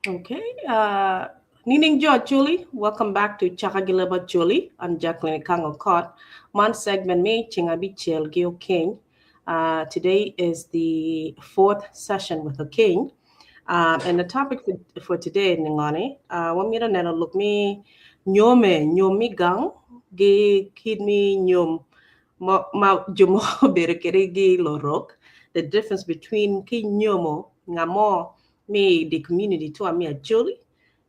Okay. Nining Jo Acholi, welcome back to Chaka Gi Leb Acholi. I'm Jacqueline Kango Kot. Man segment me Ceng Abicel gi Okeny. Today is the fourth session with Okeny. And the topic for today, Ningoni, wamito neno lok me nyome, nyom me gang, gi kit me nyom ma jo mogo obedo kwede gi lorok, the difference between ki nyomo nga mo me the community to me Acholi,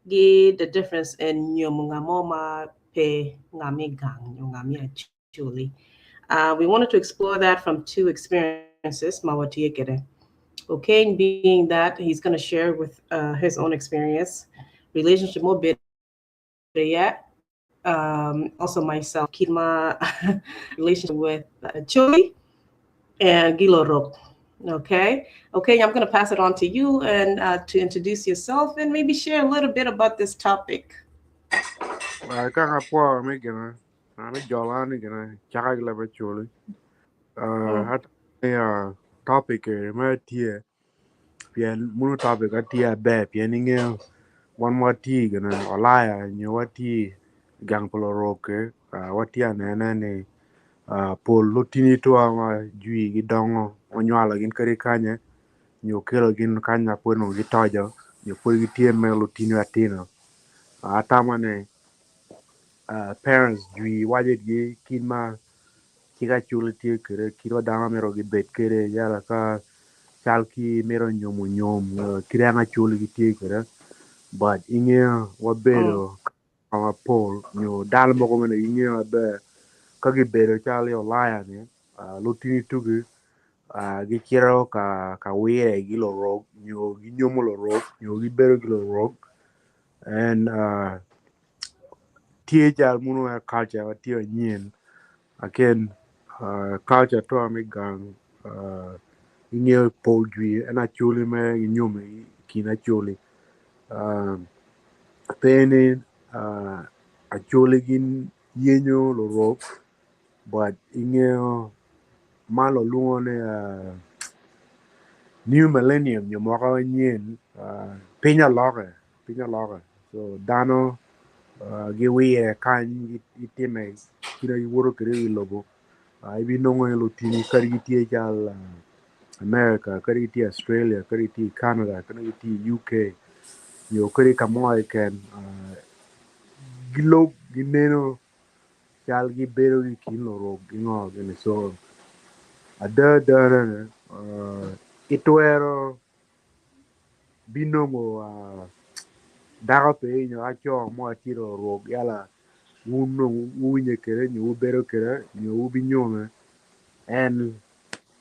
gi the difference in nyomo nga mo ma pe nga me gang nyo nga me Acholi. We wanted to explore that from two experiences, ma watye kwede. Okay, being that he's going to share with his own experience, relationship mo bit yet. Also myself, keep my relationship with Acholi and gi Lorok. Okay, I'm going to pass it on to you and to introduce yourself and maybe share a little bit about this topic. Kaka po mi gina mi jola ni gina Chaka Gi Leb Acholi. At topic ma tye pien muno topic atye aber pien ingeo wan watye gina olaya nyo watye gang pa lorok watye anene ni pol lutini twa ma jwi gidongo onywalo gin kadi kanye nyo kelo gin kany ma pud onongo gitojo nyo pud gitye me lutini atino. Atamo ni parents jwi waco gi kit ma cik Acholi tye kwede, kit ma dano myero gibed kwede, yala ka cal ki mito nyomo nyom kit en Acholi gitye kwede, but ingeo wabedo ka mapol nyo dano mogo mene gingeo maber ka gibedo calo i Olaya ni lutini tugi gicito ka wire gi lorok nyo ginyomo lorok nyo gibedo gi lorok and tye cal muno culture ma tye anyen aken culture twa me gang. Ingeo pol jwi en Acholi me ginyomo i kin Acholi. Pe ni Acholi gin yenyo lorok, but ingeo ma lulwongo ni new millennium nyo mwaka manyen, piny oloke, piny oloke, so dano giwire kany gitime kit ma giwoto kwede i wi lobo. Ibinongo ni lutini kadi gitye cal America, kadi gitye Australia, kadi gitye Canada, kadi gitye UK nyo kadi ka mo keken, gilub gineno cal gibedo i kin lurok gingo gini. So ada adane itwero binongo dako pe nyo aco mo atye lurok, yala wun dong wuwinye kwede nyo wubedo kwede nyo wubinyome en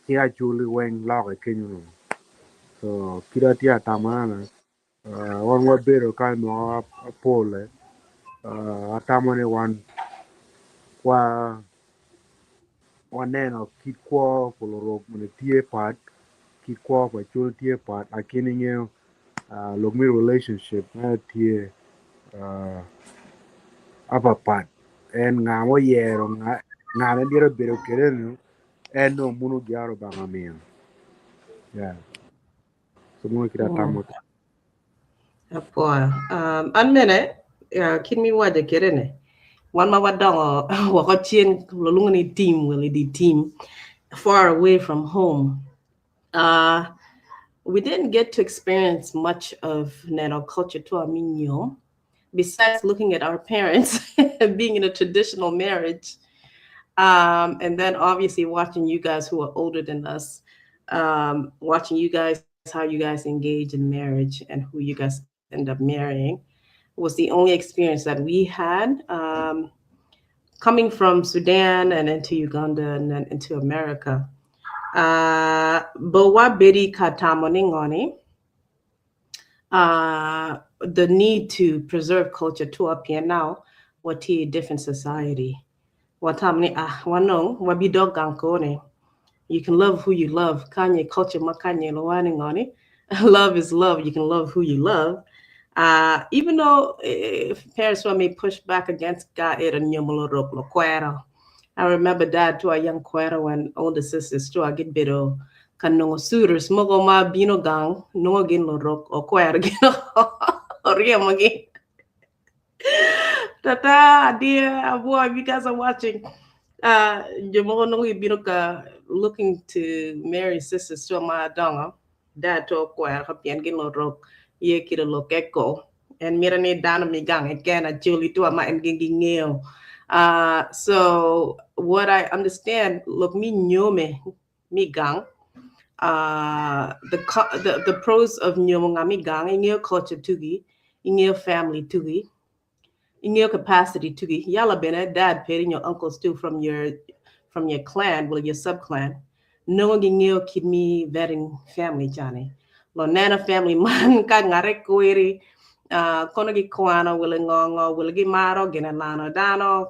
cik Acholi weng loke kenyo no. So kit atye atamone, wan wabedo kany mwaka mapol, atamo ni wan wa waneno kit kwo pa lurok mene tye pat, kit kwo pa Acholi tye pat, lakini ingeo lok me relationship mere tye apapat. En nga ma oyero nga ma mito bedo kwede ni en dong muno gin Lubanga omiyo. Yeah. So muno kit atamo. Apoyo. An mene, kit mi waco kwede ni, wan ma wadongo woko cen lulwongo ni team well di team far away from home. We didn't get to experience much of neno culture to aminyo besides looking at our parents being in a traditional marriage. And then obviously watching you guys who are older than us, watching you guys, how you guys engage in marriage and who you guys end up marrying was the only experience that we had coming from Sudan and into Uganda and then into America. But wabedo ka tamo ni ngoni, the need to preserve culture to up here now, what a different society. Watamo ni ah wanong wabidok gang kone. You can love who you love. Kanye culture makanye lowani ngoni. Love is love. You can love who you love. Even though if parents may push back against God, it I remember Dad to a young kwero when older sisters to a get bedo kanongo suitors mogo ma bino gang nongo gin lorok o kwero gino. Oryemogi. Tata, dear, boy, if you guys are watching, jo mogo nongo gibino ka looking to marry sisters to ma dongo. Dad to okwero ka pien gin lurok ye kite lokke ko. En mito ni dano mi gang keken actually to ma en gin gingeo. So what I understand, lok mi nyome mi gang, the pros of nyomo nga mi gang, ingeo culture tugi, ingeo family tugi, ingeo capacity tugi. Yala bene dad peri your uncles too from your clan, well, your sub clan. Nongo gingeo kit mi vetting family chane. Lo neno family man ka ngare kweri, kono gi kwano wile ngongo wile gi maro gina lano dano.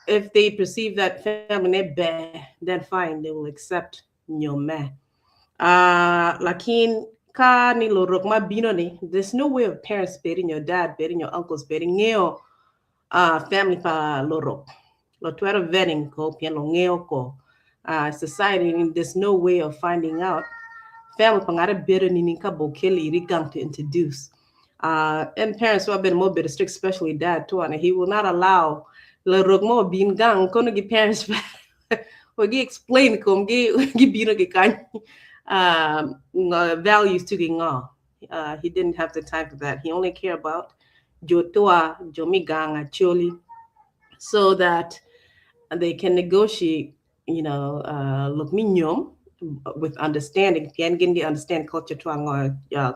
If they perceive that family ne be, then fine, they will accept nyome. Lakin ka ni lurok ma bino ni, there's no way of parents betting your dad, betting your uncles, betting ngeo family pa lurok. Lo twero vetting ko pien lo ngeo ko. Society, there's no way of finding out family pa ngare bedo ni ka bo keli iri gang to introduce. And parents who have been more bit strict, especially dad too, and he will not allow lurok mo bin gang kono gi parents we gi explain kom gi gi bino gi kan values to gi nga. He didn't have the time for that. He only cared about jo toa, jo mi gang actually, so that they can negotiate, lok mi nyom with understanding. Pien gin gi understand culture to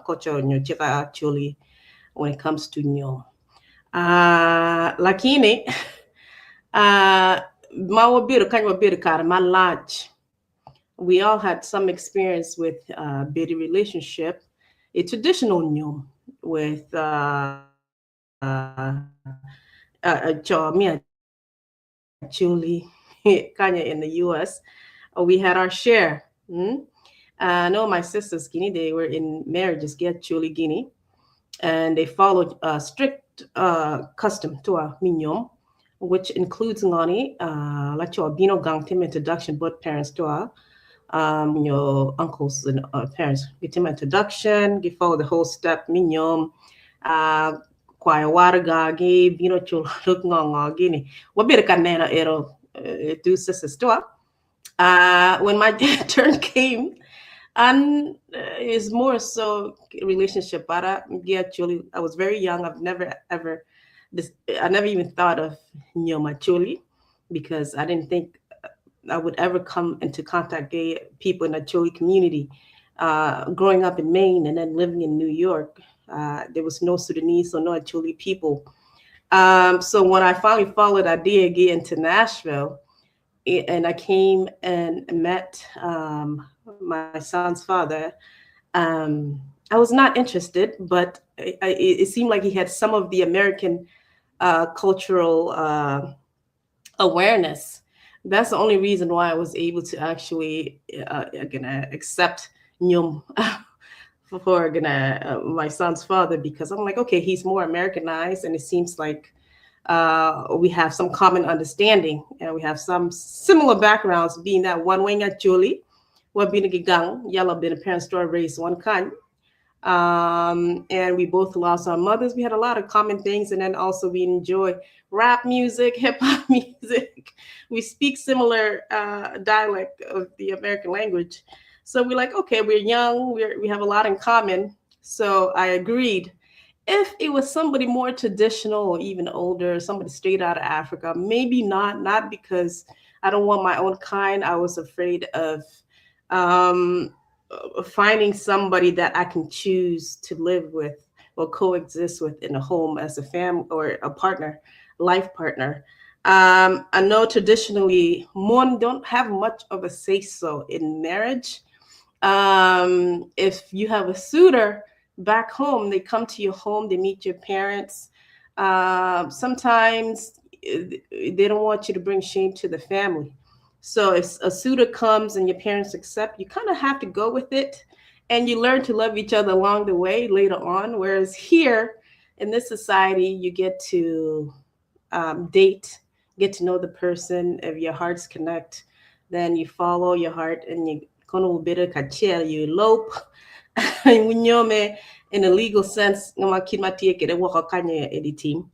culture nyo chika actually when it comes to nyom. Lakini ma wabedo kany wabedo kare malac. We all had some experience with bedi relationship, a traditional nyom with co mi Acholi kanya in the U.S. We had our share. I know my sisters, Guinea, they were in marriages, get Acholi Guinea, and they followed a strict custom to a mi nyom, which includes ngani, laco bino gang tim introduction, both parents to a your uncles and parents. Get him introduction, give follow the whole step, mi nyom, kwayo waraga gi bino chulo luk ngo gini. Wabedo ka neno ero two sisters to a. When my turn came, and it's more so relationship. But yeah, actually, I was very young. I've never ever, this, I never even thought of nyom Acholi because I didn't think I would ever come into contact gay people in the Acholi community. Growing up in Maine and then living in New York, there was no Sudanese or no Acholi people. So when I finally followed Adia into Nashville, and I came and met my son's father, I was not interested, but it seemed like he had some of the American cultural awareness. That's the only reason why I was able to actually gonna accept nyom for gonna my son's father, because I'm like, okay, he's more Americanized, and it seems like we have some common understanding and we have some similar backgrounds, being that one wing Acholi, what being a gang, yellow been a parent store raised one kind. And we both lost our mothers. We had a lot of common things, and then also we enjoy rap music, hip hop music. We speak similar dialect of the American language. So we're like, okay, we're young, we have a lot in common. So I agreed. If it was somebody more traditional or even older, somebody straight out of Africa, maybe not, not because I don't want my own kind. I was afraid of finding somebody that I can choose to live with or coexist with in a home as a family or a partner, life partner. I know traditionally, men don't have much of a say so in marriage. If you have a suitor back home, they come to your home, they meet your parents. Sometimes they don't want you to bring shame to the family. So if a suitor comes and your parents accept, you kind of have to go with it, and you learn to love each other along the way later on. Whereas here in this society, you get to date, get to know the person. If your hearts connect, then you follow your heart and you kono bit you elope. In a legal sense, nga kit ma tye kede woko kanya edi team.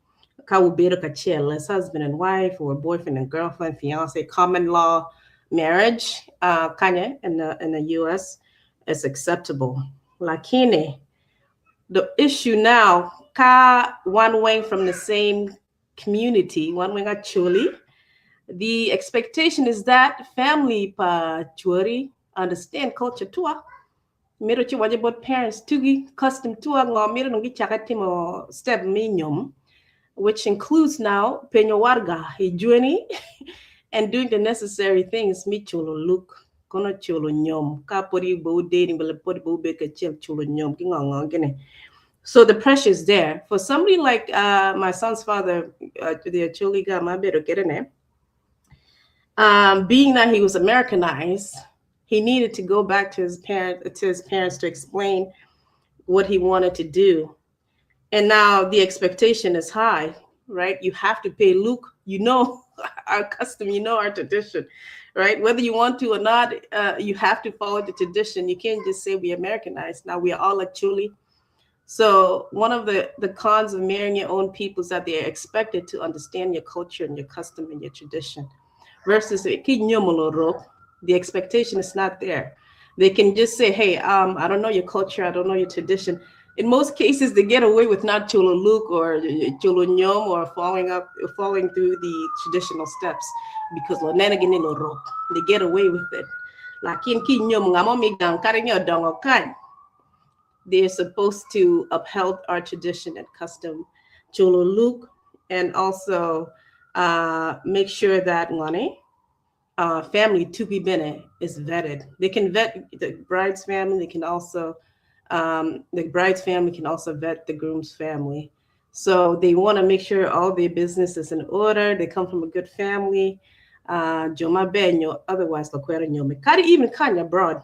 Ka wubedo kacel as husband and wife or boyfriend and girlfriend, fiance, common law marriage, kanya in the US is acceptable. Lakini, the issue now, ka one way from the same community, one way actually, the expectation is that family pa chwari understand culture tua. Miro chi waje bot parents tugi custom tua ngo miro ngi chaka timo step mi nyom, which includes now penyo warga ijueni and doing the necessary things mi chulo luk kono chulo nyom ka podi bo dating bele podi bo be ka chel chulo nyom ki ngo ngo gini. So the pressure is there for somebody like my son's father, the Acholi ga ma bedo kerene. Being that he was Americanized, he needed to go back to his parents to explain what he wanted to do. And now the expectation is high, right? You have to pay luk. You know our custom, you know our tradition, right? Whether you want to or not, you have to follow the tradition. You can't just say we Americanized. Now we are all Acholi. So one of the cons of marrying your own people is that they are expected to understand your culture and your custom and your tradition. Versus the expectation is not there. They can just say, "Hey, I don't know your culture, I don't know your tradition." In most cases, they get away with not chulo luk or chulo nyom or following through the traditional steps because they get away with it. Lakin ki nyom ngamo mi gang karinyo dongo kan. They're supposed to uphold our tradition and custom, chulo luk, and also make sure that ngani family tupi bene is vetted. They can vet the bride's family. They can also the bride's family can also vet the groom's family. So they want to make sure all their business is in order. They come from a good family. Joma benyo, otherwise lakwera nyome. Kari even kanya abroad.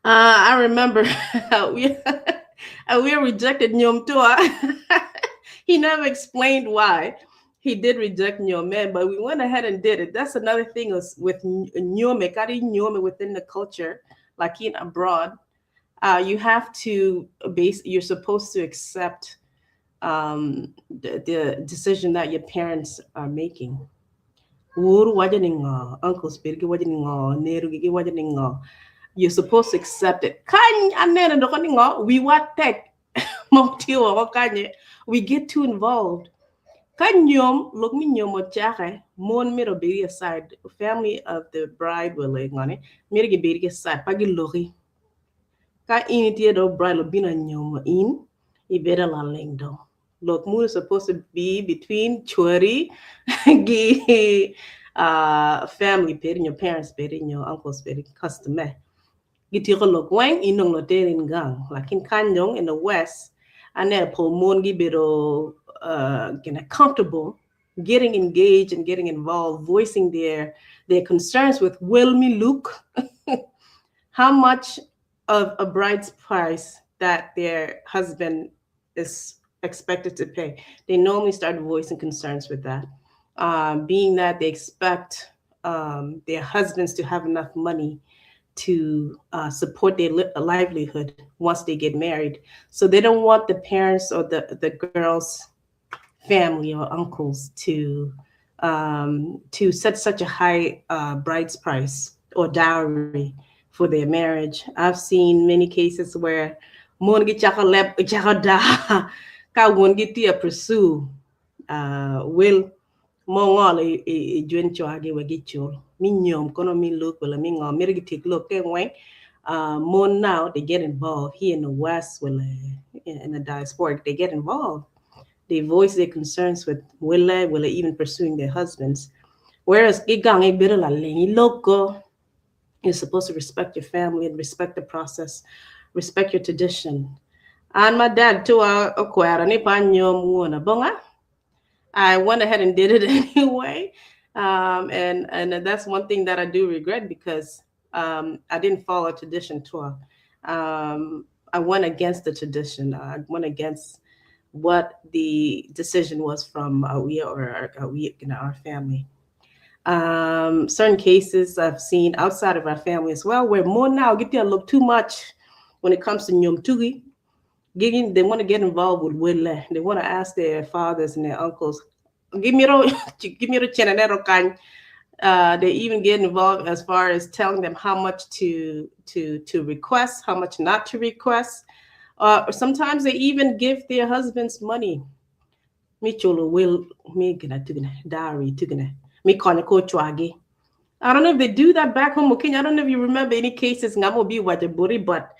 I remember we rejected nyom tua. He never explained why he did reject nyome, but we went ahead and did it. That's another thing is with nyome, kari nyome within the culture, like in abroad, you have to base. You're supposed to accept the decision that your parents are making. Uru wajaning uncles birgi wajaning neru gigi wajaning. You're supposed to accept it. Kany anene ndoko ningo we wat tek kanye we get too involved. Ka nyom lok mi nyom ochake mon miro biri aside family of the bride wele ngani miro gi biri aside pagi loki ka in tie do bride lo bina nyom in i better la leng do lok mu is supposed to be between chwari gi family peri your parents peri your uncles peri customer gitiko lok weng inong lo terin gang lakin kanyong in the West ane po mon gi bedo gonna comfortable getting engaged and getting involved, voicing their concerns with will me look how much of a bride's price that their husband is expected to pay. They normally start voicing concerns with that, being that they expect their husbands to have enough money to support their livelihood once they get married. So they don't want the parents or the girl's family or uncles to set such a high bride's price or dowry for their marriage. I've seen many cases where mon gi chako lep chako da ka won gi tia pursue will mo ngol i jwen chwagi we gi chul mi nyom kono mi look wala mi ngol mi gi tik look ke wen. More now they get involved here in the West, well, in the diaspora they get involved. They voice their concerns with wille wille even pursuing their husbands, whereas gigang e bit la loco, you're supposed to respect your family and respect the process, respect your tradition. And my dad too okwera ni pa nyom wona bonga. I went ahead and did it anyway. And that's one thing that I do regret because I didn't follow tradition too. I went against the tradition. I went against what the decision was from we or our, we in our family. Certain cases I've seen outside of our family as well, where more now get to look too much when it comes to nyom tugi. Gin, they want to get involved with welle. They want to ask their fathers and their uncles. Gimito chenanero kany. They even get involved as far as telling them how much to request, how much not to request. Sometimes they even give their husbands money. Mi cholo will mi gina tugina dowry tugina mi konya ko chwagi. I don't know if they do that back home in Kenya. I don't know if you remember any cases ngamo bi waja buri, but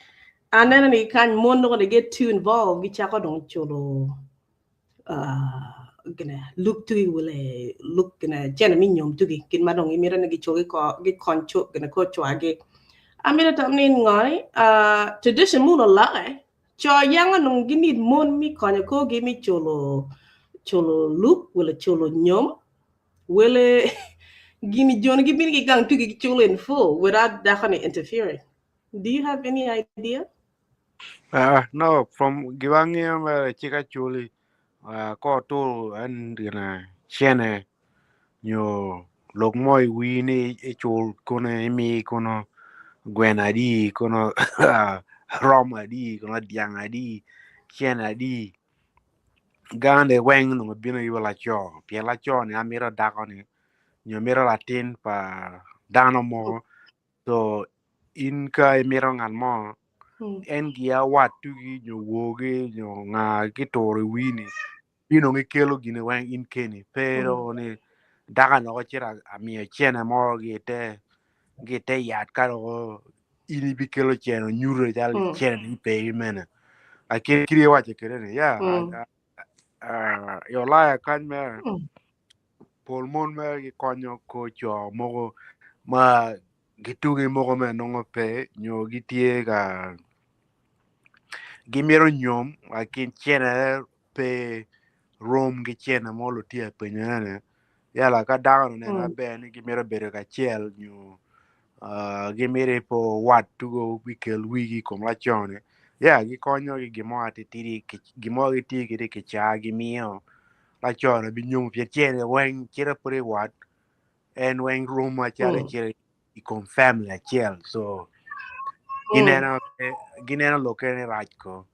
aneno ni kan mon no gonna get too involved. Gichako dong cholo gina look tugi wala look gina jena mi nyom tugi kin madong imira na gichogi ko gi koncho gina ko chwagi. Amira tamni ngai tradition muno la cho yang anong ginid mon mi konya ko gi mi cholo cholo look wala cholo nyom wala gini jon gi bin gi gang tugi cholo in full without that kind of interfering. Do you have any idea? No, from giwangi ma chika chuli ko tu en gina chene nyo lok moi wi ni e chul kono emi kono gwena di kono rom di kono diang di chene di gande weng no bino iwa la cho pien la cho ni amiro dako ni nyo miro latin pa dano mo so in ka imiro ngan mo en gia wat tugi nyo woge nyo nga ki toro wini bino ngi kelo gine weng in keni pero ni daka no chira amiyo chene mo gi te yat ka ro ini bi kelo cheno nyuro jal chene ni pe mene a ke kiri wa che kere ni ya yo la kan me pol mon me gi konyo ko cho mo ma gitugi moko me nongo pe nyo gitie ka gimiro nyom lakin chene pe rom gi chene mo lutie pinyo ne yala ka dano ne na be ni gimiro bedo ka chiel nyo gimiro po wat tugo wikel wigi kom la chone ya gikonyo gi gimo atitiri gimo giti gi ki cha gimiyo la chone bi nyom pie chene weng chira pore wat en weng rom achal chira i kom family achiel so gineno lokene rach ko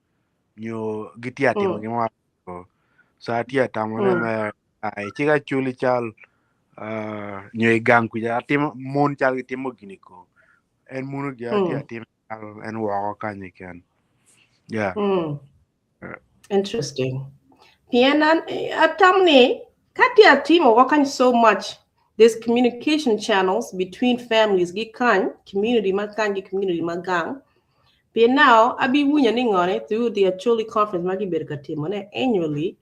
nyo gitia timo gimo ko so atia tamo ne me ai chika chuli chal nyo igang kuja atimo mon chal gitimo gini ko en muno gi atia timo en woko kanyo ken yeah. Interesting. Pianan atamni katia timo wakan so much. There's communication channels between families gi kan community makan gi community magang. But now abi wunya ni ngone through the Acholi conference magi berka timo ne annually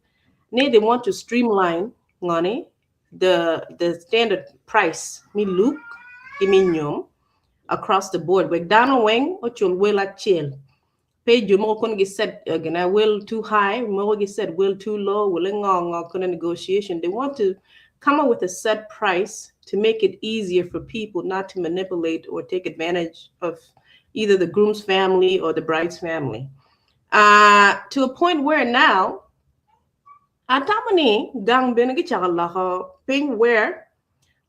ne they want to streamline ngone the standard price mi look mi nyom across the board. Wek dano weng ochul wela chiel. Pay jo moko kon gi set gonna will too high, moko gi set will too low, will ngo ngo negotiation. They want to come up with a set price to make it easier for people not to manipulate or take advantage of either the groom's family or the bride's family. To a point where now, atamani gang benegi chakalaka ping where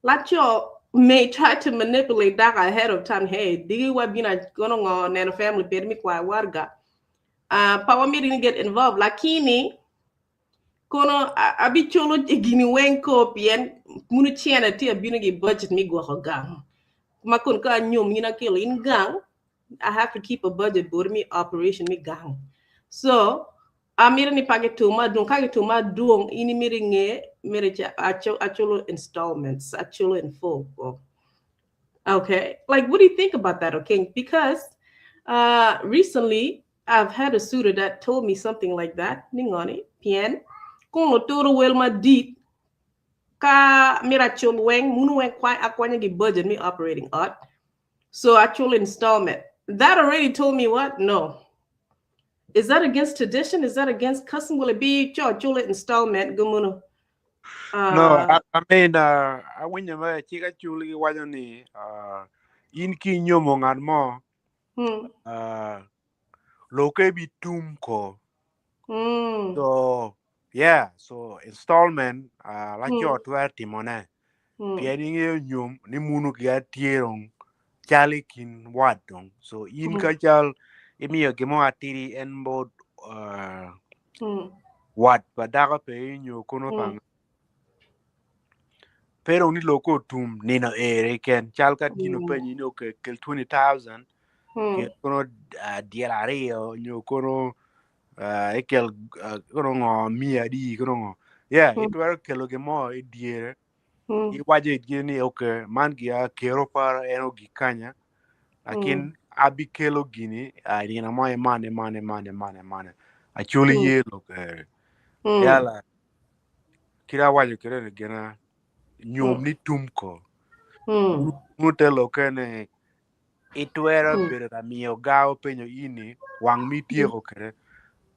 lacho may try to manipulate that ahead of time. Hey, digi wa bina gono ngo nano family permi kwa warga. Power meeting get involved. Lakini kono abi cholo gini wenko pien munu chiena ti abino gi budget mi gwa gang. Makon ka nyom ina kelo in gang. I have to keep a budget board me operation mi gang. So amira ni page tuma dung kage tuma dung ini miri nge miri cha acholo installments acholo in full. Okay, like what do you think about that? Okay, because recently I've had a suitor that told me something like that. Ningoni pien kono toro wel ma dit ka mira chol weng munu weng kwa akwanya gi budget me operating art. So actual installment. That already told me what? No. Is that against tradition? Is that against custom? Will it be chol installment? Gumuno. No, I mean, I win you chika chuli wajani in ki nyomo ngan mo loke bi tum ko. So yeah, so installment la cho 20 mone. Pieni nge nyom ni munu ki atierong chali kin wadong. So in ka chal imiyo gimo atiri en bod Wat pa dako pe nyo kono pa pe dong ni lok otum nino ere ken cal ka tino penyi ni okay kel 20,000 kel kono dyel aryo nyo kono ikel kono ngo miya adi kono ngo yeah itwero kelo gin mo i dyere iwaco itgi ni okay man gia kero para en ogik kanya lakin abikelo gini nino mo imane mane mane mane mane acoli ye lok ere yala kit awaco kwede ni gina nyom ni tum ko munu te lokke ni itwero bedo ka miyo gawo penyo in ni wang ma ityeko kwede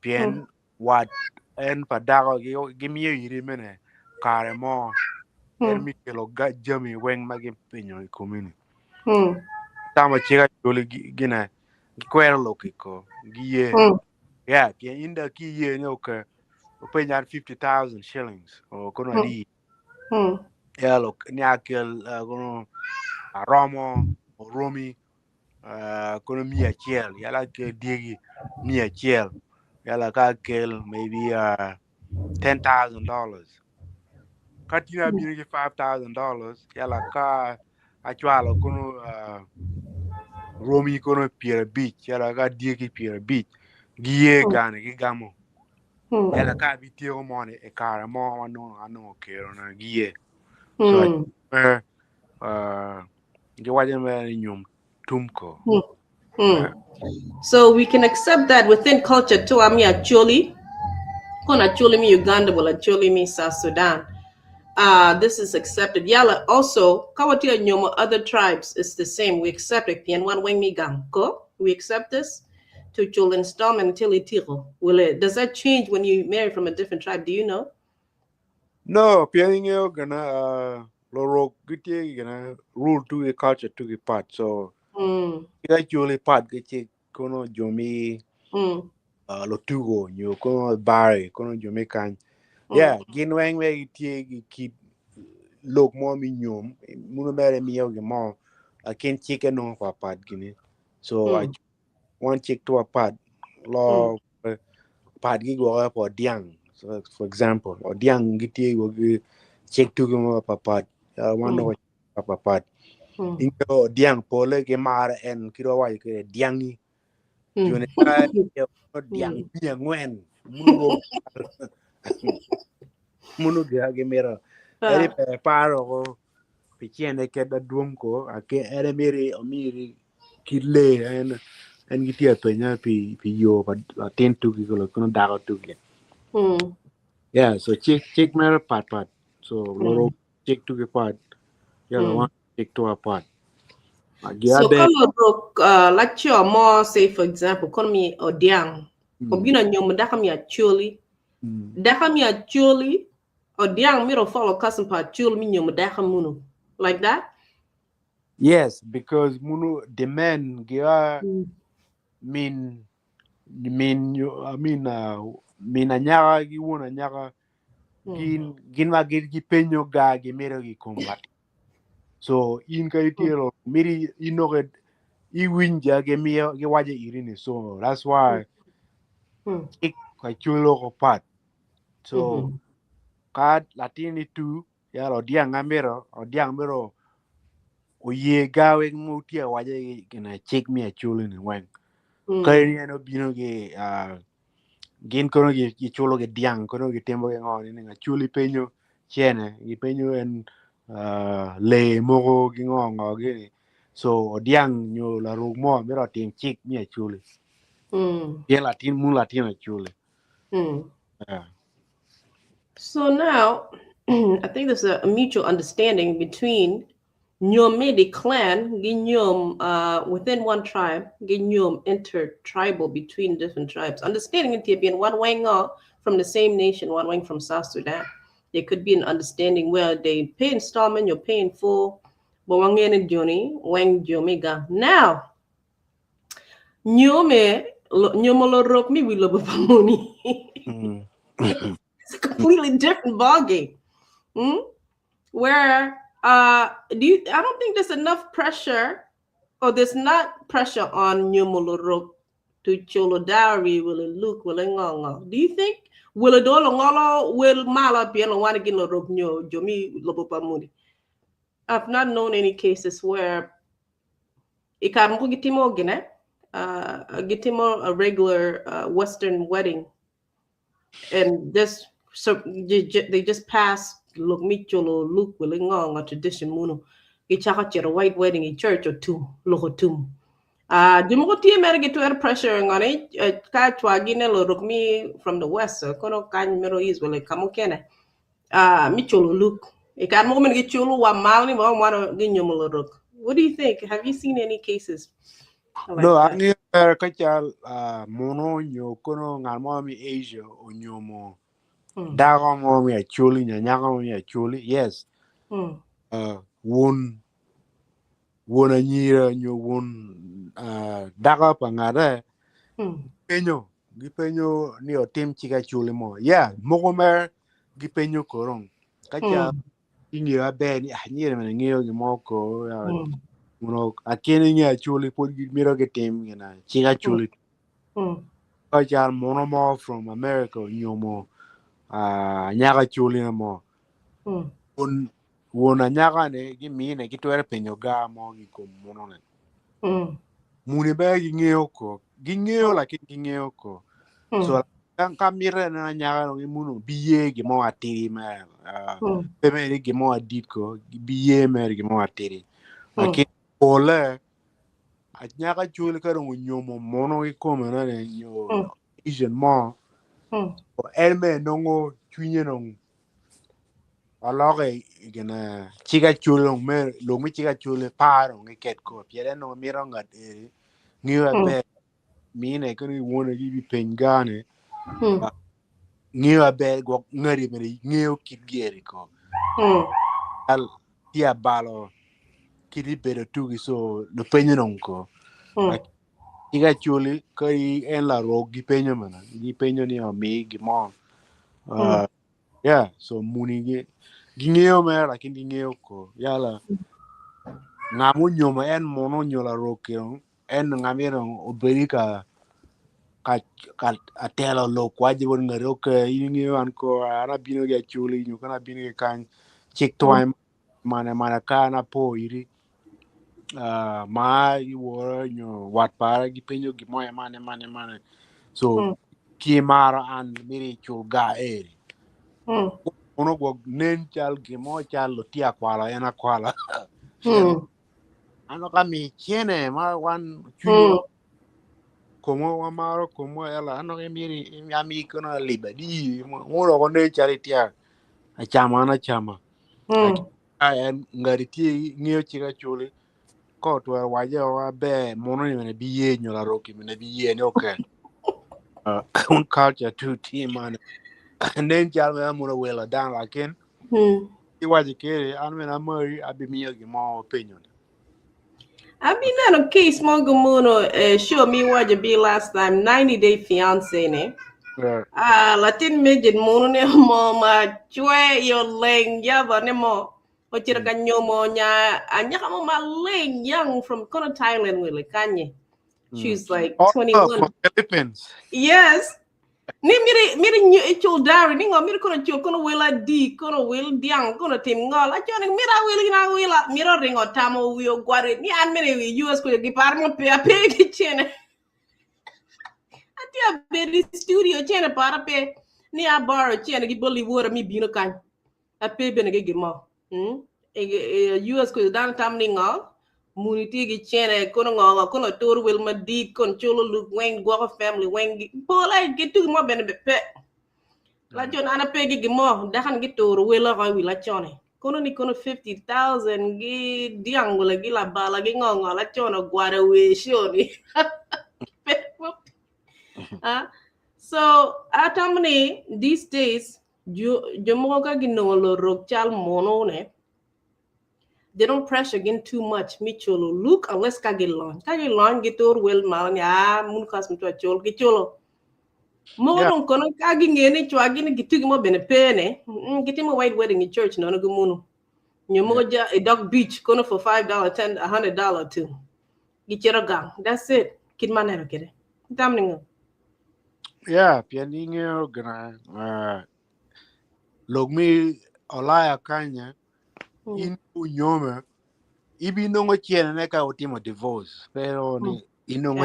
pien wat en pa dako gimiyo iri mene kare mo en mi kelo jami weng ma gipenyo i komi ni tamo cik acoli gine gikwero lok ko giye yeah pien in dong ki iye ni okay openyo an 50,000 shillings o kono adi yeah lok ni akel kono aromo oromi kono 100 yala akel dyegi 100 yala ka akel maybe $10,000 ka tin abino ki $5,000 yala ka acwalo kono romi kono 50 yala ka dyegi 50 giye gane gigamo yala ka abityeko moni i kare mo ma nongo anongo kerona giye so giwaco mere ni nyom tum ko. So we can accept that within culture too. Ami Acholi, kon Acholi mi Uganda, well Acholi mi South Sudan. This is accepted. Yala also, kawatia nyomo other tribes, it's the same. We accept it. Pien wan weng mi gang ko. We accept this to chul installment until itiko. Will it? Does that change when you marry from a different tribe? Do you know? No, pien ingeo gana lorok gitye gana rule to the culture to the part. So kit Acholi part gitye kono jo mi lotugo nyo kono bari kono jo mi kany. Yeah, gin weng we gitye gi kit lok mo mi nyom muno mere miyo gi mo lakin cikke nongo pa pat gini. So wan cik to pat lo pat gi gwoke po dyang. So for example, odiang gitye gi cik tugi mo pa pat wan nongo pa pat. Ingo odiang pole gi maro en kit wawaco kwede diangi. Joni ka odiang 400 muno muno gira gimito. Eri pe paro ko pi cene keda dwong ko ake ere miri omiri kit lee en en gitye apenya pi pi yo pa latin tugi ko kono dako tugi. Yeah, so cik cik mere pat pat. So loro cik tugi pat. Yeah, wan cik to pat. So kalorok laco mo, say for example, kono mi odiang. Obino nyomo dako mi Acholi. Dako mi Acholi, odiang miro follow custom pa Acholi mi nyomo dako munu. Like that? Yes, because munu the men gia min min I mean min anyaka gi wuon anyaka gin gin ma gin gipenyo ga gimito gi kom latin. So in ka itye miri inoke iwinja gimiyo giwaco iri ni so that's why cik ka culo ko pat. So ka latin ni tu yala odiang amiro odiang miro oye ga weng mo tye waco gina cik mi acholi ni weng. Ka ni en obino gi gin kono giculo gi dyang kono gitimo gi ngo ni acholi penyo cene gipenyo en lee mogo gi ngo ngo gini so odiang nyo laruk mo miro otim cik mi acholi pien latin mun latin acholi. Yeah. So now, I think there's a mutual understanding between Nyomedi clan, Ginyom, within one tribe, Ginyom intertribal between different tribes. Understanding Ethiopian, one wing from the same nation, one wing from South Sudan. There could be an understanding where they pay installment, you're paying full. But one joni, weng jomiga. Now, Nyome, Nyomolo rok mi we love pamoni. It's a completely different ballgame. Where do you I don't think there's enough pressure or there's not pressure on Nyomolo rok. to culo dowry wele luk wele ngo ngo. Do you think wele do lungolo wel malo pien luwani gin lorok nyo jo mi lobo pa muni? I've not known any cases where i kare mogo gitimo gine gitimo a regular Western wedding and just so they just pass lok mi culo luk wele ngo ngo tradition munu gicako cito white wedding i church otum lok otum. Jo mogo tye mere gitwero pressure ngoni ka cwagi ne lorok mi from the west kono kany Middle East wele ka mukene mi culo luk. I kare mogo mene giculo wa malo ni mo mwana ginyomo lorok. What do you think? Have you seen any cases like No, that? angi mere ka cal muno nyo kono ngat mo mi Asia onyomo dako mo mi Acholi nyo nyako mo mi Acholi. Yes. Wun won anyira nyo wun dako pa ngate penyo gipenyo ni otim cik Acholi mo. Yeah, mogo mere gipenyo korong. Ka cal ing'eyo aber ni anyira mene ng'eyo gimo ko muno akene ng'eyo Acholi pod gimito gitim gina cik Acholi. Ka cal muno mo from America onyomo anyaka Acholi na mo. Won won anyaka ni gimine gitwero penyo ga mo i kom muno ni. Muni be ging'eyo ko ging'eyo lakini ging'eyo ko. So ka mite na anyaka no gimuno biye gimo atidi mere pe mere gimo adit ko biye mere gimo atidi. Lakini pole anyaka Acholi ka dong onyomo muno kikome nene nyo Asian mo en bene nongo cwinye dong oloke gine cik Acholi dong mere lok me cik Acholi par dong giket ko pien en dong mito ngat eri ng'eyo aber mine kono iwone gibi peny gane ng'eyo aber gwok ngati bene ng'eyo kit gi eri ko al tye abalo kit bedo tugi so lupenyo dong ko cik Acholi ka en larok gipenyo mana gipenyo ni omi gimo yeah, so muni gi ging'eyo mere lakini ging'eyo ko yala ng'ama onyomo en muno onyo larok en ng'ama dong obedi ka ka ka atelo lok waci bot ngati okay in ing'eyo an ko an abino ki Acholi nyo kana abino ki kany cik twany mane mane ka an apo iri ma iworo nyo wat para gipenyo gimo mane mane mane so ki maro an miri icul ga eri ono gwok nen cal gimo cal luti akwalo en akwala ano ka mi cene ma wan cwinywa komwa wamaro komwa ela ano miri ami kono liba di nguro ko nen cal itia achama an achama en ngati tye ng'eyo cik Acholi ko twero waco aber muno ni mene biye nyo laroki mene biye ni okay un culture tu tye man nen cal me amuno welo dano lakin iwaco kere an mene amari abimiyo gimo penyo ni. Abi neno case mogo muno show me what you be last time 90 Day Fiance ne. Ah, Latin midget muno ne mo ma chwe yo leng yaba ne mo. Ochira ka nyomo nya anyaka mo ma leng young from kono Thailand wele kanye. She's like Oh, 21. From Philippines. Yes. Ni miri miri nyu ichul dowry ni ngo miri kono chul kono wela di kono wil diang kono tim ngol achone mira wil na wila miro ringo tamo wiyo gware ni an mere wi US ko gi par mo pe ape ki chene ati a beri studio chene para pe ni a borrow chene gi boli wora mi bino kan ape bene gi gimo US ko dan tam ni ngo muni tye gi cene kono ngo kono tur wil madit kono culo luk weng gwoko family weng pola gi tugi mo bene pe la jon ana pe gi gimo dakan gi tur welo ko wi la chone kono ni kono 50,000 gi diang wala gi la bala gi ngo ngo la chono gwara we shoni. So atamni these days jo mogo ka ginongo lorok cal mono ne they don't pressure again too much mi cholo look unless ka gi lon ka gi lon gi tur wel mal ni a mun kas mi to chol gi cholo mogo dong kono ka gi ngene chwa gi ni gitugi mo bene pene gitimo white wedding in church no no gumunu nyo mogo ja a dog beach kono for $5, $10, $100 too gi chero gang, that's it. Kid maneno kede. Tam ningo. Yeah, pien ingeo gina lok mi olaya kanya in unyome ibi nongo cene ka utimo divorce pero ni inongo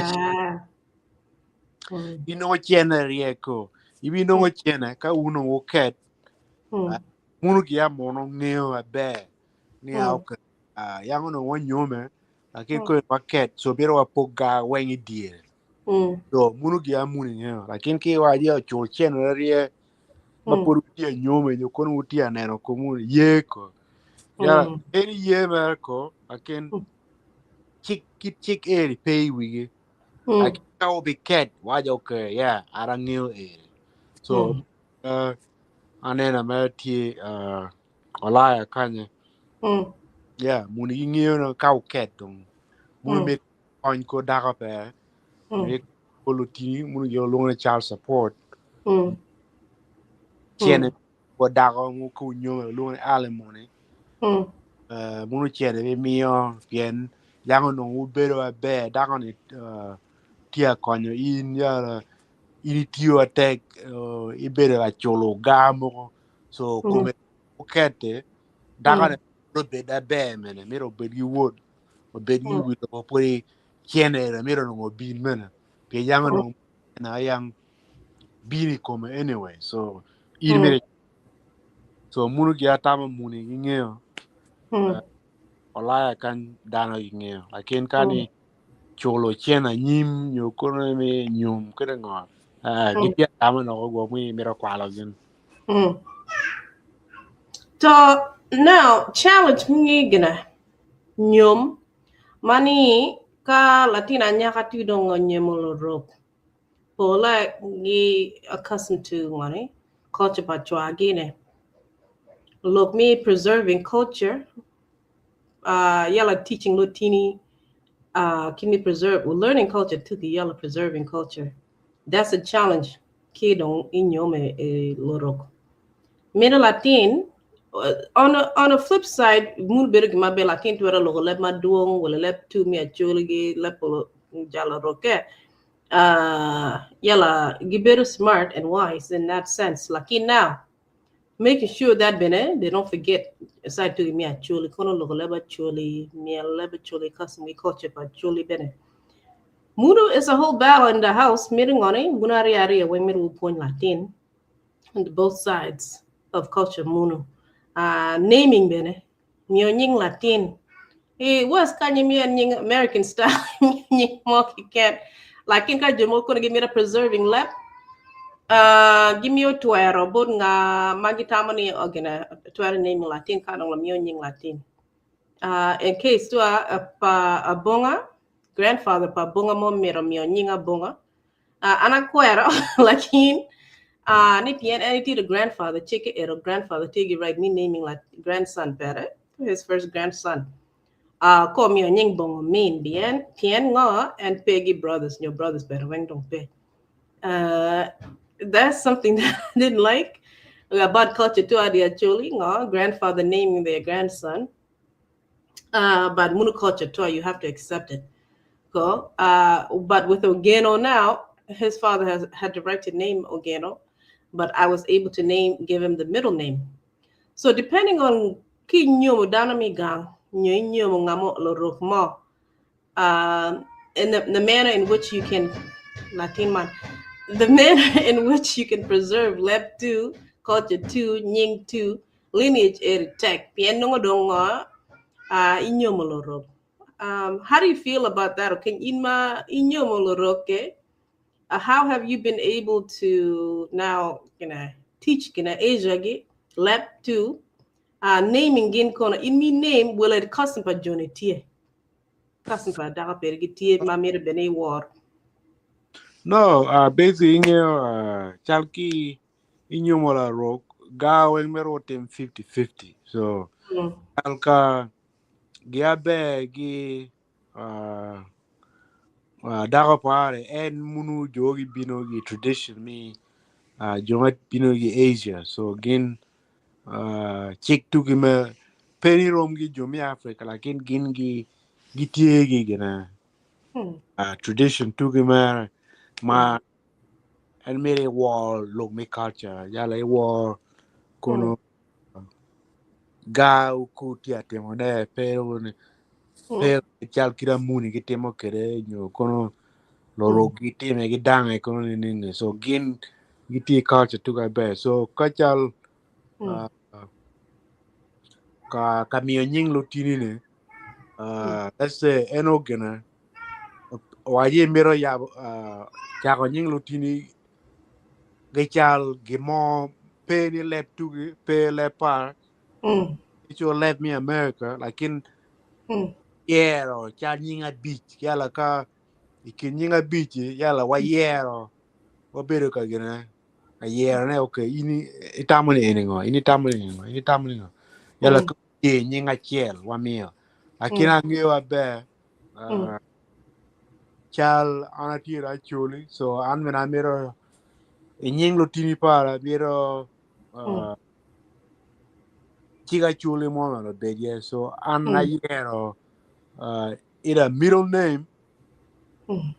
inongo cene rieko ibi nongo cene ka uno uket munu gi amono ngeo maber ni okay yang onongo wanyome lakini ko waket so biro wapok ga weng i diere so munu gi amuni ngeo lakini ki waje ochul cene rie ma pod utye anyome nyo kono utye aneno komu ye ko ya en ye mere ko lakini cik kit cik eri pe i wigi lakini ka obiket wajo okay yeah ara ngeo eri so aneno mere tye olaya kanye yeah muni gingeo no ka oket dong munu mit kony ko dako pe ko lutini munu gin luongo ni child support cene ko dako mu ko nyome luongo ni alimony munu cene bimiyo pien yang onongo ubedo maber dako ni tye akonyo in yala in itiyo atek ibedo ka culo ga mogo so kome okete dako ni obed aber mene mito obed gi wod obed gi wi lobo pudi cene mito onongo obin mene pien yang onongo na yang bin i kome anyway so in mito so munu gi atamo muni gingeo olaya kany dano gingeo lakin ka ni culo cene anyim nyo kono mi nyum kede ngo gitye atamo noko gwok mi mito kwalo gin. So now challenge mi gina nyom mani ka latin anyaka ti dong onyemo lorok pola gi accustomed to ngoni culture pa chwa gine lok mi preserving culture yala teaching lutini kimi preserve learning culture to the yala preserving culture. That's a challenge ki dong inyome e lorok Middle Latin on a flip side mun bedo gima be Latin twero loko leb maduong wala leb tu mi acholi gi leb polo jalo roke yala gibedo smart and wise in that sense. Lakin now making sure that bene they don't forget aside to mi acholi kono loko leb acholi mi leb acholi custom culture pa acholi bene. Munu is a whole battle in the house. Miringoni bunari ari we miru point Latin on both sides of culture munu. Naming bene mio nying Latin. It was kanye mi nying American style nying mo kiken. Lakin ka jomo kono give me the preserving lep. Give me twero bot nga magitamani ogena twero naming Latin kanong mio nying Latin. In case to a pa bonga grandfather pa bonga mo miro mio nyinga bonga. Anakwero lakin ni pien any the grandfather chike ero grandfather tigi right me naming like grandson better his first grandson. Ko mio nying bongo mean bien pien nga and Peggy brothers your brothers better when don't pay. That's something that I didn't like about culture too actually nga grandfather naming their grandson. But munu culture too you have to accept it. Go. But with Ogeno now, his father has had the right to name Ogeno, but I was able to give him the middle name. So depending on ki nyomo dana mi gang, nyo nyomo ngamo lo rok mo, in the manner in which you can, Latin man, the manner in which you can preserve lep 2, culture 2, nying 2, lineage eri tech, pien nongo dongo, inyomo lo rok. How do you feel about that? Okay, inma inyomo lo roke. How have you been able to now, teach Asia gi lep 2, naming gin kono in mi name will it custom pa joni tie custom pa daka per gi tie ma mere bene war. No, basically inyo chalki inyomo la rok ga wen mero tem 50-50. So alka giabe gi dako pare en munu jogi bino gi tradition mi jonga bino gi Asia. So gin chik tu gi me peni rom gi jomi Africa lakin gin gi gitie gi gina tradition tu gi me Ma en mere wor lok me culture yala i wor kono ga ku tye atimo ne pe pe cal kit muni gitimo kwede nyo kono loro gitime gidange kono nining so gin gitye culture tuka ber so ka cal ka miyo nying lutini ni let's say en ogene waye mito yabo chako nying lutini gical gimo pe ni leb tugi pe leb par ico leb mi America lakin yero cal nying abic yala ka i kin nying abic yala wayero wabedo ka gine ayero ne okay ini itamo ni eni ngo ini itamo ni eni ngo ini itamo ni ngo yala ka ye nying acel wamiyo lakin angeyo maber cal an atye Acholi so an bene amito i nying lutini para amito cik Acholi mo bene obed iye so an ayero either middle name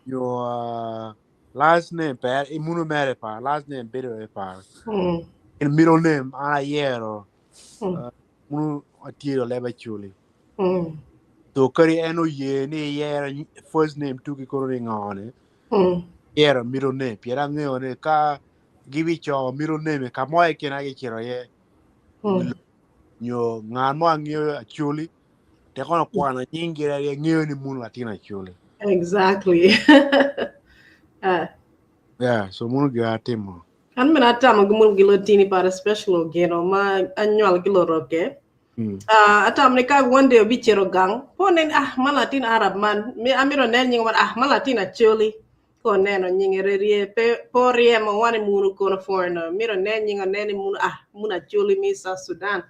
nyo last name per imuno mere pa last name bedo e pa in middle name an ayero munu atye leb Acholi so kadi en oye ni iyero first name tuki kono ni ngo ni yero middle name pien angeo ni ka gibico middle name ka mo keken gicito iye nyo ngat mo angeo Acholi te kono kwano nying gire aye ngeo ni munu latin Acholi. Exactly. Yeah, so munu gira atimo. An bene atamo gi munu gi lutini para special ogeno ma anywal gi loroke. Atamo ni ka one day obicito gang, po nen ah man latin Arab man, amito nen nying man ah man latin Acholi. Ko neno nyinge rerie pe po ryemo wan munu kono foreigner. Mito nen nying onen ni munu ah munu Acholi mi South Sudan.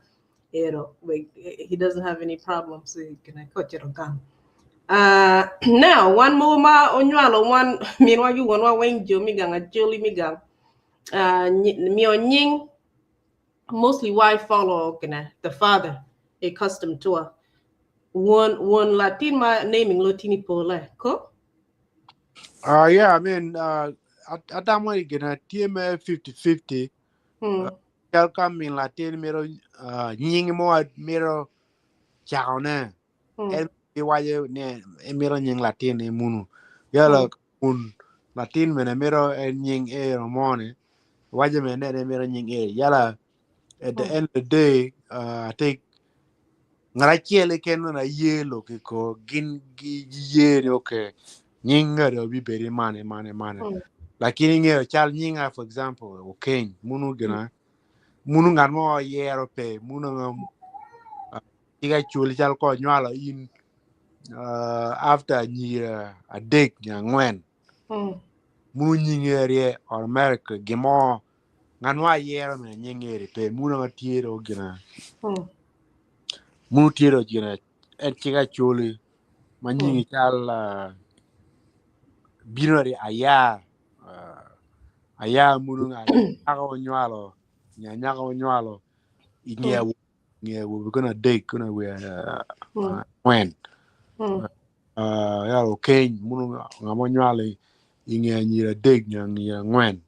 Ero, he doesn't have any problems kine ko cito gang. Now wan mogo ma onywalo wan minwa gi wonwa weng jo mi gang Acholi mi gang miyo nying mostly why follow kine the father a custom to won won Latin ma naming lotini pole ko. Yeah, I mean, atamo gina tye me 50-50. Cal ka min latin mito nying mo mito cako ne. En iwaco ni emito nying latin ni munu. Yala kun latin mene mito en nying ero mo ni. Waco mene ne emito nying ero. Yala at the end of the day, I think ngat acel keken mene aye lok ko gin giye ni okay nying ngado bibedi mane mane mane. Lakini ing'eyo cal nyinga for example Okeny munu gina munu ngat mo yero pe munu tiga chul cal ko nywalo in after nyira adek nya ang'wen munu nyinge rie automatically gimo ngat mo ayero mene nyinge eri pe munu nga tye do gina munu tye do gina en tiga chuli ma nyingi cal bino ri aya aya munu nga nyako onywalo nya nyako onywalo inge nge wo gonna date gonna we when ya Okeny munu ngamo nywalo inge nyira dek nya nyira ngwen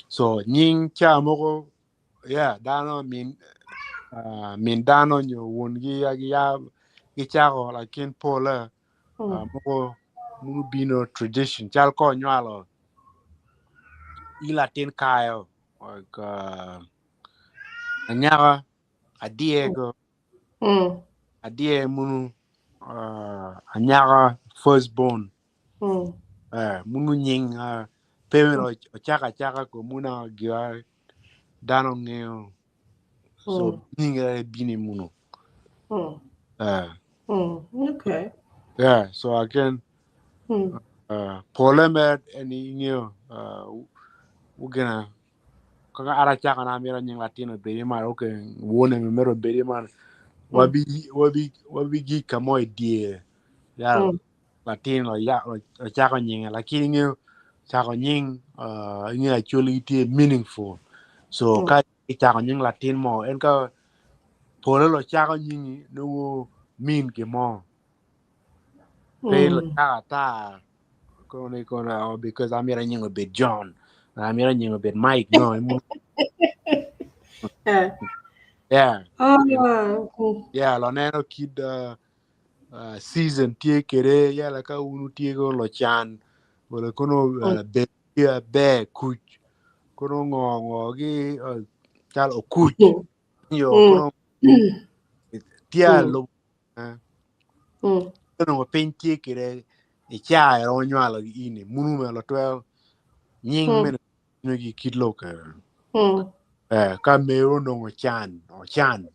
so nying cha moko yeah dano min min dano nyo won gi ya gi chako lakin pole moko munu bino tradition chal ko nywalo i latin kayo like anyaka adiego adie munu anyaka first born munu nying pe meno ochaka achaka ko muna gira dano ngeo so nying bini munu Okay. Yeah, so again pole mer eni ngeo ugena kaka ara chaka na mira nying latino bedi mar okay wone mi mero bedi mar wabi wabi wabi gi kamo idie ya latino ya o chako nying lakini ngeo chako nying ngeo actually tie meaningful so ka chako nying latin mo en ka pole lo chako nying no mean ke mo pe lo chaka ta Kono ni kono oh, because amiro nyingo bed John. Amiro nyingo bed Mike. No. Eh. Yeah. Oh. Yeah, lo neno kid season tie kere yala ka unu tie ko lo chan wala kono be ya be kuc kono ngo ngo gi chal okuc yo kono tia lo kono piny tie kere i cha ro nywalo gi ini munu me lo twel nying mene no gi kit lo ka ka me onongo chan o chan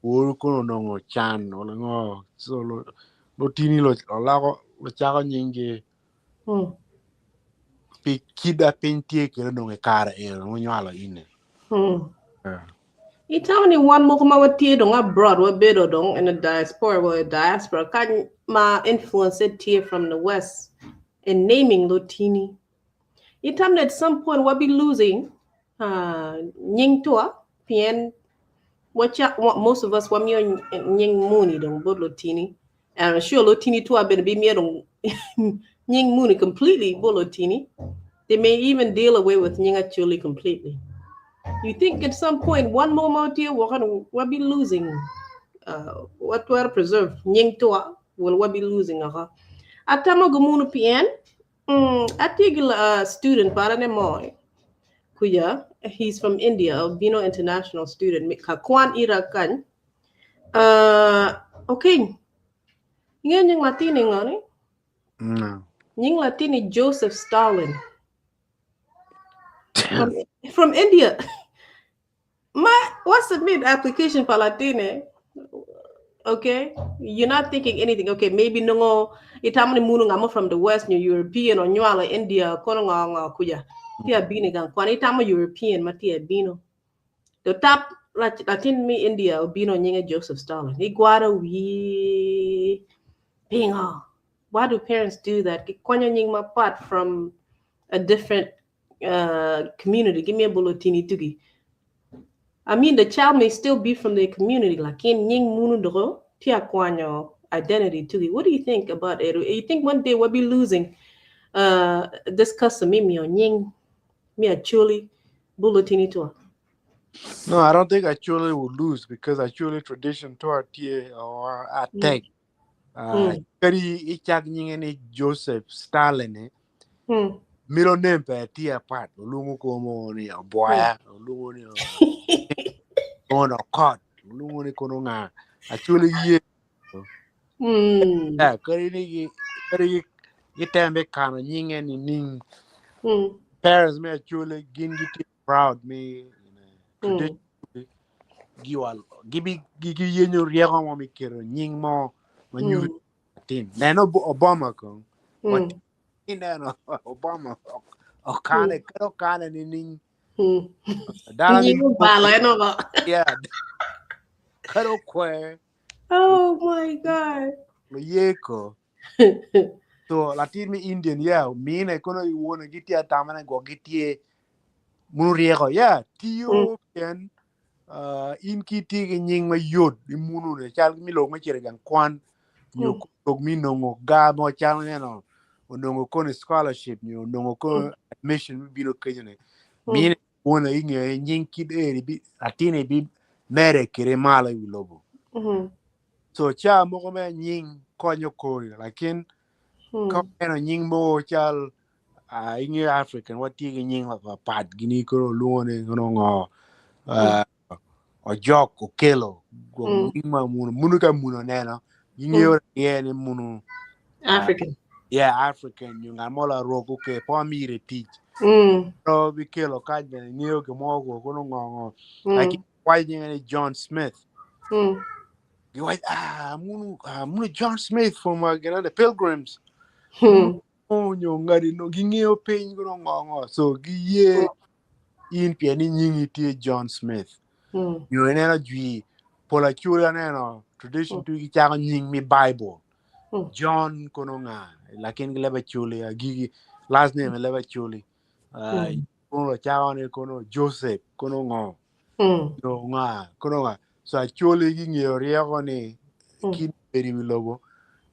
Woro kono onongo chan wala ngo so lo lo tini lo lako lo chako nyingi pi kida piny tye kede onongo i kare eno onywalo ine. Itamo ni wan moko ma watye dong abroad wabedo dong in a diaspora well a diaspora kany ma influence tye from the west in naming lotini. Itamo ni at some point wabi losing nying tua pien wacha most of us wamiyo nying muni dong bot lotini. And I'm sure lotini tua bene bimiyo dong nying muni completely bot lotini. They may even deal away with nying actually completely. You think at some point one more more deal we're gonna we'll be losing what we preserve nying tua will we be losing aha. Atamo gumunu pien atye gi student parane moy kuya he's from India, Albino international student ka kwan ira kany. Okay. Nge nying Latini ngani? No. Nying Latini Joseph Stalin. From India. Ma what submit application for Latine? Okay, you're not thinking anything. Okay, maybe nungo itamani munu ngamo from the West, new European or nyuala India, kono nga nga kuya. Tia bini gang kwan itamo European ma tia bino. The top Latin me India bino nyinga Joseph Stalin. Iguara wi pingo. Why do parents do that? Kwanyo nying ma part from a different community. Give me a bulletini tugi. I mean, the child may still be from the community. Like in nying munu doro tia kwanyo identity tugi. What do you think about it? You think one day we'll be losing this custom mimi nying me actually bulletini to? No, I don't think actually will lose because actually tradition to our tie or our tech. Kari ichak nyinge ni Joseph Stalin. Middle name pe tia pat olungu komo ni oboya olungu ni ono kot olungu ni kono nga actually ye. Yeah, kari ni kari itembe kano nyinge ni ning parents me actually gin giti proud me tradition giwal gibi gigi yenyo rieko mo mi kero nying mo manyu tin neno Obama ko what neno Obama o kane kero kane ni ning dala ni bala no ba yeah kero kwe. Oh my God. Lo yeko so Latin mi Indian yeah mine kono iwona gitia tamana go gitie munu rieko yeah tiyo ken in kiti gi nying ma yot i munu ne chal mi lo ma chere gang kwan nyo ko mi nongo ga mo chal neno onongo kono scholarship nyo onongo ko admission mi biro kenyo ne mine wona inge nying kid eri bi atine bi mere kere malo i lobo. So cha moko me nying konyo kori lakin ko eno nying mo chal inge African what ti nying la pat gini ko luo ne ngono ngo ojok okelo go nying ma munu munu ka munu neno inge ye ni munu African. Yeah, African you ngamola roko ke po mire teach. So bi kelo ka ben ngeo ke mo go kono ngo like why ni John Smith. You like munu munu John Smith from the Pilgrims. Oh nyo ngari no gi ngeo piny kono ngo so gi ye in pieni nyingi tie John Smith. Nyo neno jwi pola chura neno tradition tu gi chako nying mi Bible. John kono nga lakin leba chuli gigi last name leba chuli kono chako ni kono Joseph kono ngo no nga kono nga so achuli gi ngeo rieko ni kin beri mi lobo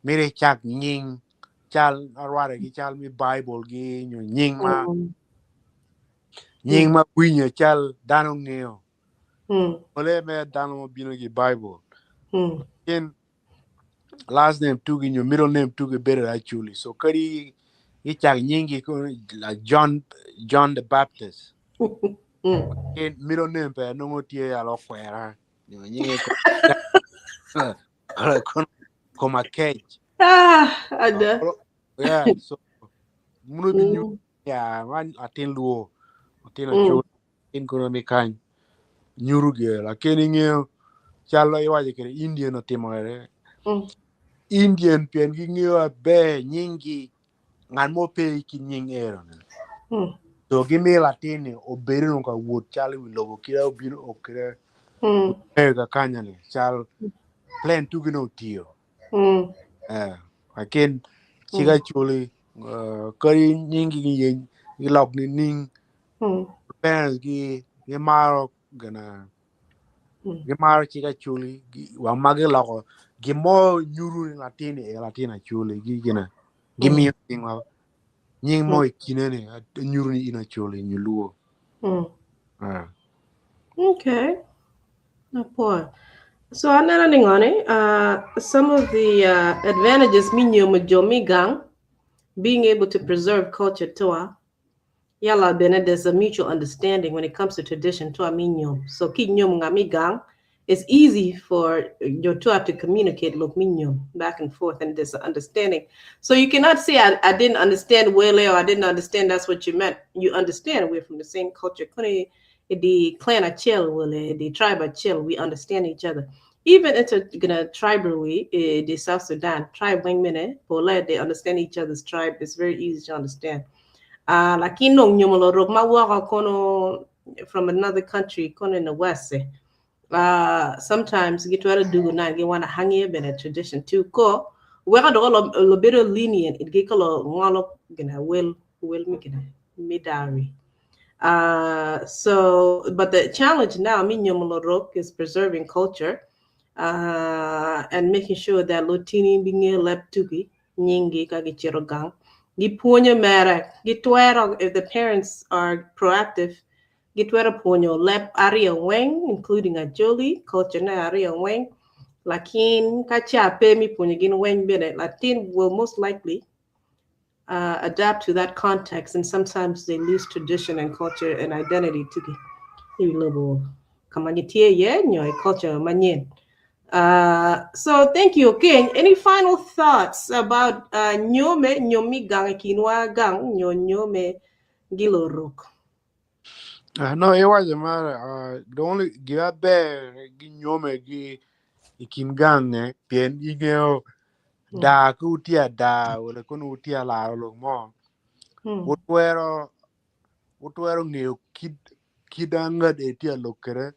mere chak nying Chal arware gi chal mi Bible gi nyo nying ma nying ma winyo chal dano ng'eyo. Ole me dano mobino gi Bible. In last name tugi nyo middle name tugi bedo actually. So kadi ichak nyingi like John the Baptist. In middle name pe nongo tye alo kwera. Nyo nyingi koma kec. Ah, ada. Yeah, so muno bi nyu ya man atin luo atin achu in kono mi kany nyuru ge lakini ng'eyo chalo iwacho kede Indian otimo ere. Indian pien ging'eyo aber nyinggi ng'at mo pe ki nying ero ni. So gimiyo latin ni obedo nongo ka wuot chalo i wi lobo kite obino okire America kanya ni chal plan tugi no otiyo. Lakin cik acholi kadi nyinggi giyeny gilok ni ning parents gi gimaro gina gimaro cik acholi wang ma giloko gimo nyuru ni latin ni e latin acholi gi gina gimiyo nying ma nying mo i kine ni nyuru ni in acholi nyo luo. Okay. No point. So aneno ni ngoni, some of the advantages mi nyomo jo mi gang, being able to preserve culture toa, yala bene there's a mutual understanding when it comes to tradition toa mi nyom. So ki nyom nga mi gang, it's easy for your toa to communicate lok mi nyom back and forth, and there's an understanding. So you cannot say I didn't understand wele or I didn't understand that's what you meant. You understand we're from the same culture. Kuni the clan achel wele the tribe achel, we understand each other. Even inter gonna tribally, the South Sudan tribe wing mene, they understand each other's tribe. It's very easy to understand. Lakini no nyomolo rok ma waka kono from another country kono in the West. Sometimes get to do na get wanna hang here been a tradition too. Ko we got a bit of lenient. It get lo ngalo gonna will me gonna midari. So, but the challenge now, mi nyomolo rok, is preserving culture, and making sure that lotini binge lep tugi nyingi ka gichiro gang. Gipuonyo mere, gitwero, if the parents are proactive, gitwero puonyo lep ariyo weng, including Acholi, culture na ariyo weng. Lakin kacha pe mi puonyo gin weng bene, Latin will most likely adapt to that context, and sometimes they lose tradition and culture and identity to the kama gitie ye nyo culture manyen. So thank you, King. Any final thoughts about nyome nyomi gang kinwa gang nyo nyome gilorok? No, it wasn't matter. The only give ber gi nyome gi ikin gang eh pien ingeo da ku utia da wala kono utia la lo mo. Utwero ng'eyo kid kid angad e tia lokere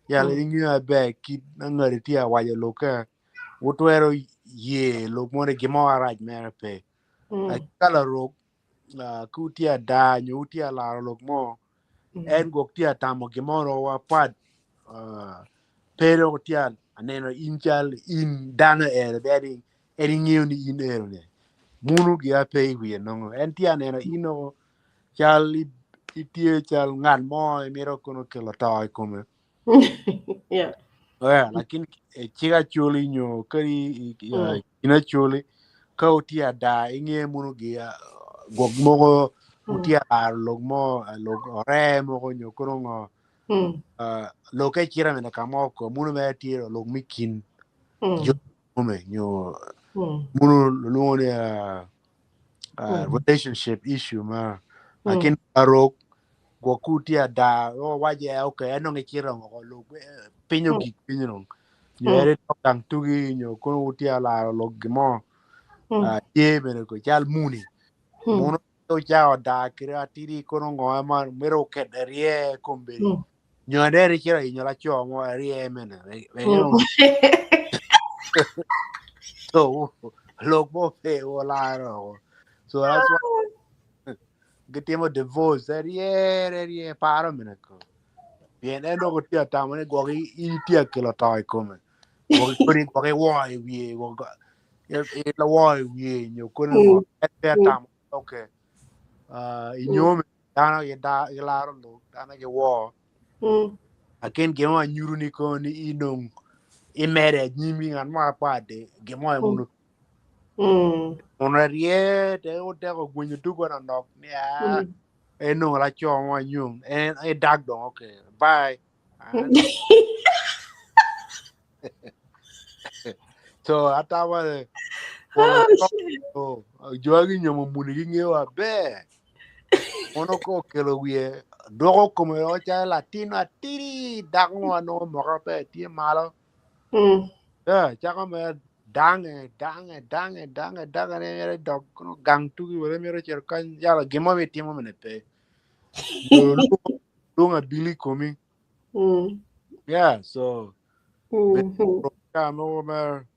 yala ing'eyo aber kid angad e tia wajo loke utwero ye lok mo gimo arach mere pe. Kala rok ku utia da nyo utia la lok mo en gok tia tamo gimoro wa pad pero tia aneno in chal in dano ere beri eri ng'eyo ni in ero ne munu gi ape i wiye nongo en tia aneno in o chal itie chal ng'at mo emiro kono kelo to i kome. Yeah, lakini chik acholi nyo kari in acholi ka utia da ing'e munu gi gok moko utia laro lok mo lok ore moko nyo kono ngo lok e chira mene kamoko munu me tie lok mi kin jo me nyo munu luongo ni relationship issue ma lakin arok gok utia da o waje okay anong e chira ngo lok pinyo gik pinyo no nyo ere to kang tugi nyo kono utia laro lok gimo ye bene ko chal muni munu to cha da kire atiri kono ngo ma mero ket rie komberi nyo nderi chira inyo la cho mo rie mene we no so lok mo pe o laro so that's why gitimo divorce rie rie paro mene ko pien en dok otia tamo ni gwoki in itia kelo to i kome gwoki kodi gwoki wo i wiye gwoki. I lawo i wiye nyo kono ngo en pe atamo okay i nyome dano gilaro lok dano giwo akin gin mo anyuto ni kono ni inong imede anyim ki ngat mo apar de gin mo muno muno rye te oteko gwenyo dugo na nok ni a en nongo laco mo anyom en e dag dong okay bye. So atama Oh, shit. Jo ginyomo muni ging'eyo maber mono ko okelo wiye dwoko kome o calo latin atidi dako mo nongo moka pe tye malo. Yeah, cako me dange dange dange dange dange ne mere dok kono gang tugi wele mere cito kany yala gin mo mitimo mene pe Jo luongo abili komi. Yeah, so ka mo me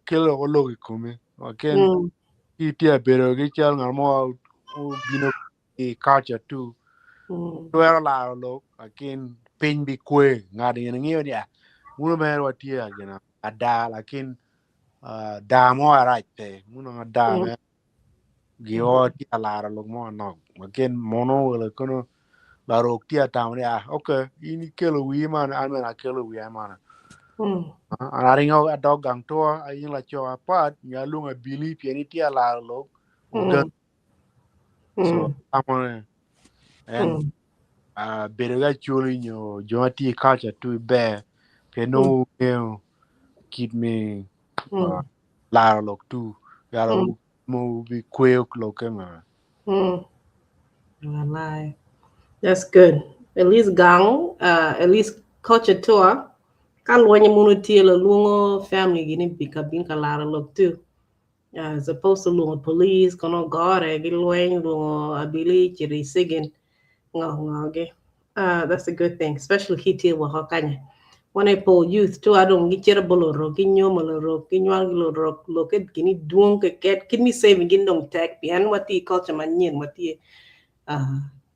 kelo ko lok i komi aken ki tye abedo ki cal ngat mo obino i culture tu twero laro lok akin piny bi kwe ngat eni ng'iyo ni ah muno mere watye agina ada lakin da mo arac pe muno ada me gio tye alaro lok mo anok akin mono wele kono larok tye atamo ni ah okay in ikelo wii man an bene akelo wiya man. An aringo adok gang tua ayin laco apat nyo alwongo abili pien itye alaro lok ogan so tamo ni en bedo ga acholi nyo jo ma tye i culture tu ber pien nongo wungeyo kit me laro lok tu yalo mo bi kweyo lokke ma. Walai. That's good. At least gang, at least culture tour. Ka lwenye muno tye la luongo family gini bi ka bin ka laro lok tu. As opposed to luongo police, kono gore gi lweny luongo abili chiri sigin ngo ngo gi. That's a good thing, especially ki tye woko kanya. When I pull youth too, adong gi cito bolo rok, gi nyomo lo rok, gi nywal gi lo rok, loke gini duong keket, kit mi saving gin dong tek, pien watye culture manyien, watye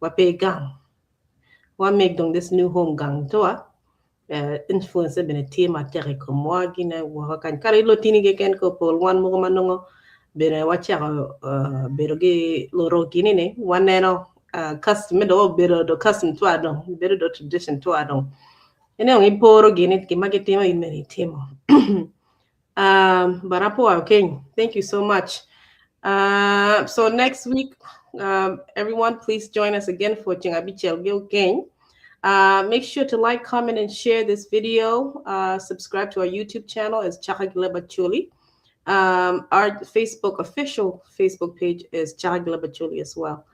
wape gang. Wa make dong this new home gang to influence bene tye matek i komwa gine woko kany. Kadi lotini keken ko pol wan mogo ma nongo bene wacako bedo gi lorok gini ni waneno custom me do bedo do custom twa dong bedo do tradition twa dong. Ene ong iporo gini gima gitimo in bene itimo. But apo okay, thank you so much. So next week, everyone, please join us again for Ceng Abichel Gil Gang. Make sure to like, comment, and share this video. Subscribe to our YouTube channel as Chaka Gileba Chuli. Our Facebook official Facebook page is Chaka Gileba Chuli as well.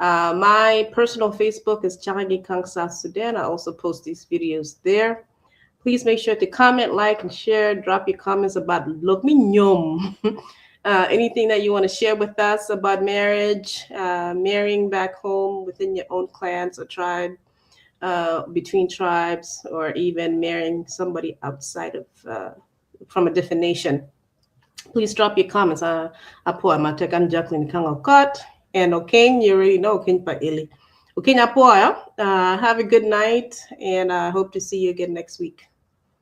My personal Facebook is Chaka Kang South Sudan. I also post these videos there. Please make sure to comment, like, and share. Drop your comments about lok me nyom. Anything that you want to share with us about marriage, marrying back home within your own clans or tribe, between tribes, or even marrying somebody outside of from a different nation. Please drop your comments. Apo matek an Jacqueline Kangokot and Okeny, you already know Okeny pa ili. Okeny apo, have a good night, and I hope to see you again next week.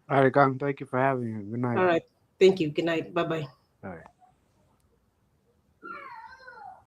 All right, Kang, thank you for having me. Good night. All right. Thank you. Good night. Bye bye. All right.